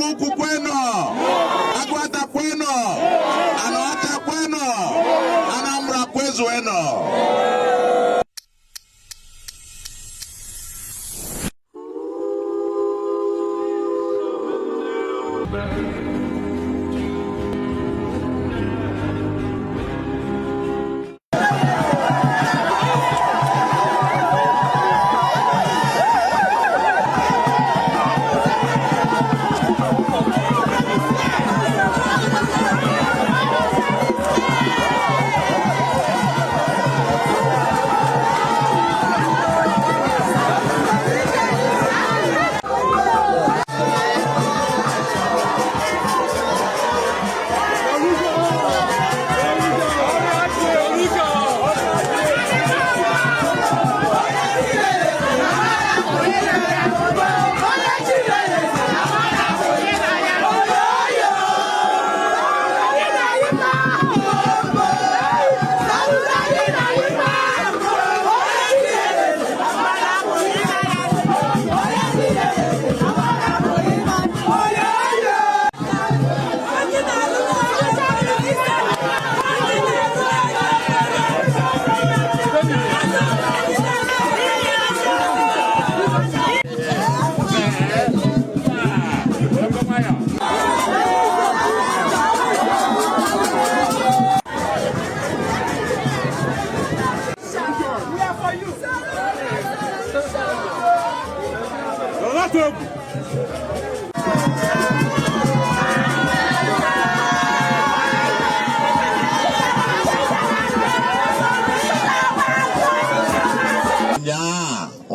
Igbo Ukwu kwenu! Agụata kwenu! Anaọcha kwenu! Anambra kwezuenu!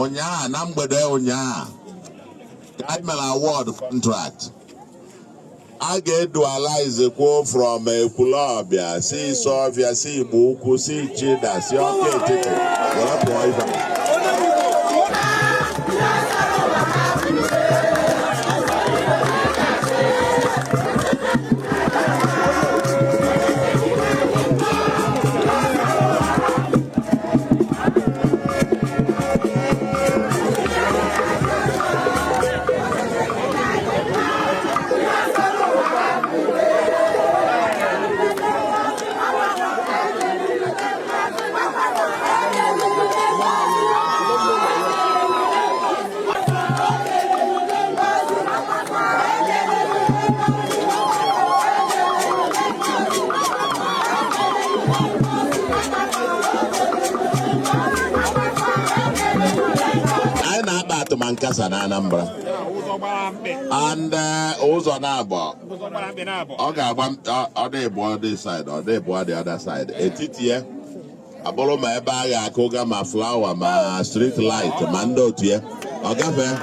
Ụnyaa na mgbede ụnyaa ka anyị mere award contract a ga-edualize kwuo from Ekwulọbịa si Isuọfịa si Igbo Ukwu si Ichida si Ọka Etiti were pụọ ife. Anyị na-akpa atụma nkasa na Anambra and ụzọ na-abọ ọ ga-agba ọ dị ịbụọ this side, ọ dị ịbụọ the other side, etiti ya abụrụ ma ebe a ga-akụga ma flower ma street light ma ndị otu ya ọ gafee.